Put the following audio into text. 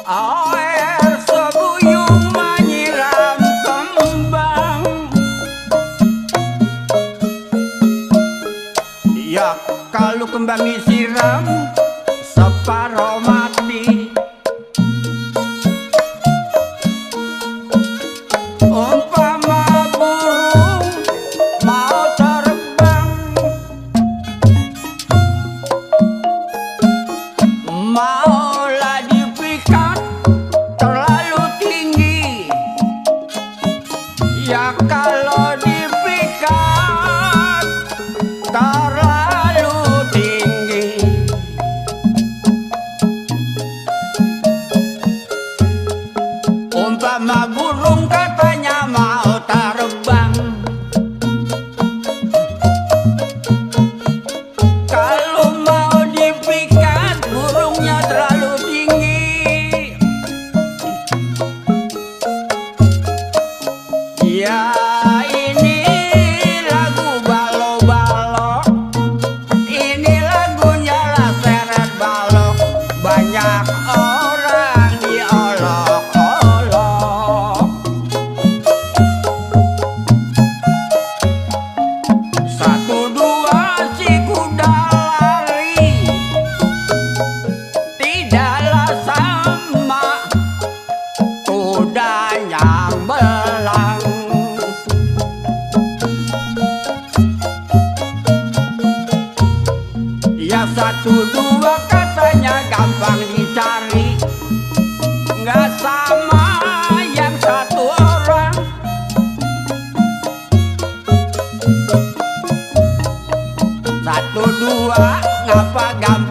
air sebuyung menyiram kembang. Ya kalau kembang disiram separuh mati. Umpama burung mau terbang, maulah dipikat terlalu tinggi. Ya kalau dipikat terlalu tinggi, umpama burung katanya mau terbang, kalau mau dipikat burungnya terlalu tinggi. Ya ini lagu balok-balok, ini lagunya lah seret balok, banyak orang diolok-olok. Satu dua si kuda lari, tidaklah sama kudanya belang. Ya satu dua katanya gampang dicari, nggak sama yang satu orang. Satu dua ngapa gampang